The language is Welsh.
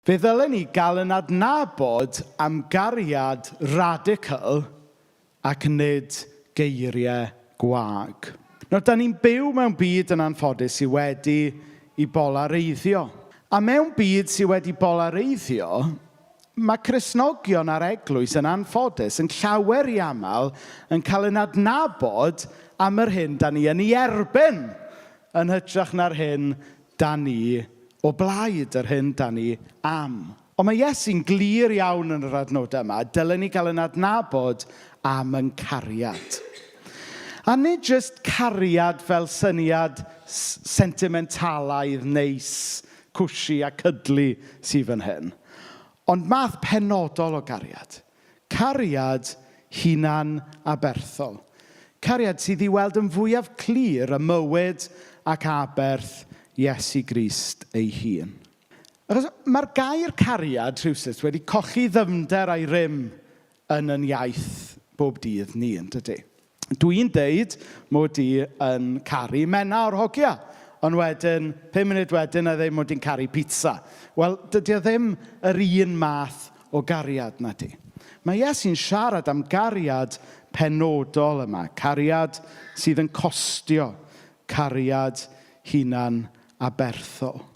Fe ddylen ni gael yn adnabod am gariad radical ac nid geiriau gwag. Nawr, da ni'n byw mewn byd yn anffodus sydd wedi ei bolareiddio. A mewn byd sydd wedi bolareiddio, mae Cristnogion a'r eglwys yn anffodus yn llawer i aml yn cael yn adnabod am yr hyn da ni yn ei erbyn yn hytrach na'r hyn da ni o blaid, yr hyn da ni am. Ond mae Iesu'n glir iawn yn yr adnodau yma, dylen ni gael yn adnabod am yn cariad. A nid jyst cariad fel syniad sentimentalaidd, neis, cwsi a cydlu sydd fan hyn. Ond math penodol o gariad. Cariad hunan aberthol. Cariad sydd i weld yn fwyaf clir y mywyd ac aberth Iesu Grist ei hun. Achos mae'r gair cariad rhywsut wedi colli ddyfnder a'i rym yn yn iaith bob dydd ni, yn dydy? Dwi'n deud mod i yn caru Menna o'r hogia, ond wedyn, 5 munud wedyn, a ddeud mod i'n caru pizza. Wel, dydy o ddim yr un math o gariad na di. Mae Iesu'n siarad am gariad penodol yma, cariad sydd yn costio, cariad hunan aberthol.